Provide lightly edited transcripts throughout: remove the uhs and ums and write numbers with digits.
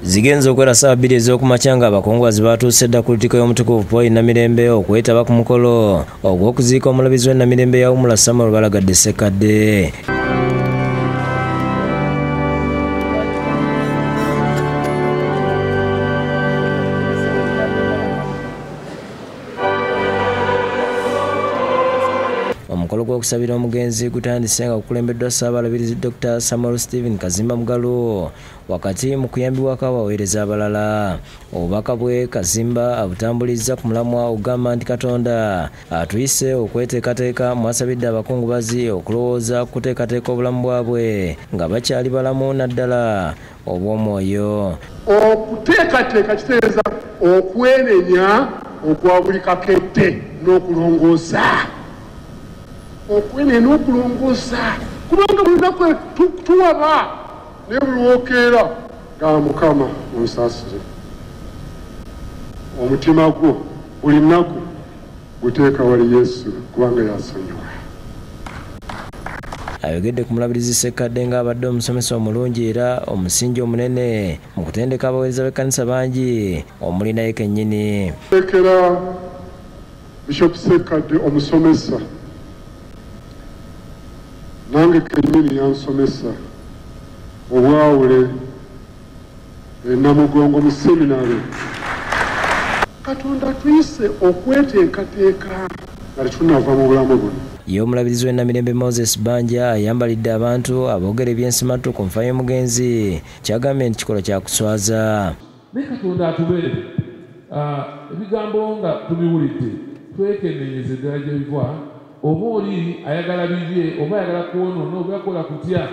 Zigenze okwera ssaawa 2 ez'okumakya nga abakungubazi batuuse dda ku Lutikko y'Omutukuvu Paul Namirembe okwetaba ku mukolo ogw'okuziika omulabirizi w'e Namirembe yawummula Samuel Balagadde Ssekkadde. Omukolo gw'okusabira omugenzi gutandise nga gukulembeddwa Ssaabalabirizi Dr. Samuel Stephen Kazimba Mugalu wakati mu kuyambibwako abaweereza abalala. Obubaka bwe Kazimba abutambulizza ku mulamwa ogamba nti Katonda atuyise okweteekateeka, mwasabidde abakungubazi okulowooza ku kuteekateeka obulamu bwabwe nga bakyali balamu naddala obw'omwoyo. Okuteekateeka kitegeeza okwenenya okwa buli kakedde n'okulongoosa. Okwenenya n'okulongoosa, kubanga buli lunaku tuwaba naye buli lwokeera ga Mukama onsaasire. Omutima gwo buli nnaku guteeka wali Yesu kubanga yasonyiwa. Ayogedde ku mulabirizi Ssekkadde ng'abadde omusomesa omulungi era omusingi omunene mu kutendeka abaweereza b'ekkanisa bangi omuli naye kennyini. Lekera Bishop Ssekkadde omusomesa, nange kennyini yansomesa obwawule e Namugongo mu seminary. Katonda tuyise okweteekateeka nga tetunnava mu bulamu buno. Ye omulabirizi w'e Namirembe Moses Banja ayambalidde abantu aboogera ebyensimattu ku nfa y'omugenzi, kyagambye nti kikolwa kya kuswaza. Naye Katonda atubeere, ebigambo nga tubiwulidde twekennenyeze ddala gye biva, oba oli ayagala bibye oba ayagala kwonoona oba yakola kutya,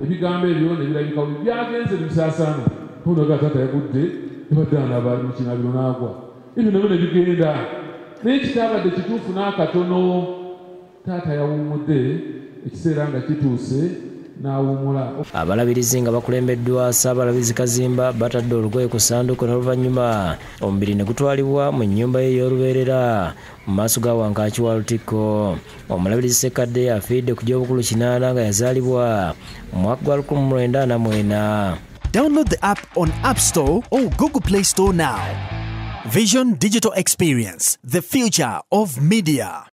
ebigambo ebyo ne birabika byagenze ne bisaasaana. Tonaga taata yagudde ebadde anaaba mu kinaabiro n'agwa, ebyo nabyo ne bigenda. Naye kitaabadde kituufu n'akatono. Taata yawummudde ekiseera nga kituuse n'awummula. Abalabirizi nga bakulembeddwa Ssaabalabirizi Kazimba batadde olugoye ku ssanduuko n'oluvannyuma omubiri ne gutwalibwa mu nnyumba ye ey'olubeerera mu maaso ga Wankaaki wa Lutikko. Omulabirizi Ssekkadde afiiridde ku gy'obukulu 8 nga yazaalibwa mu mwaka gwa 1944. Download the app on App Store or Google Play Store now. Vision Digital Experience, the future of media.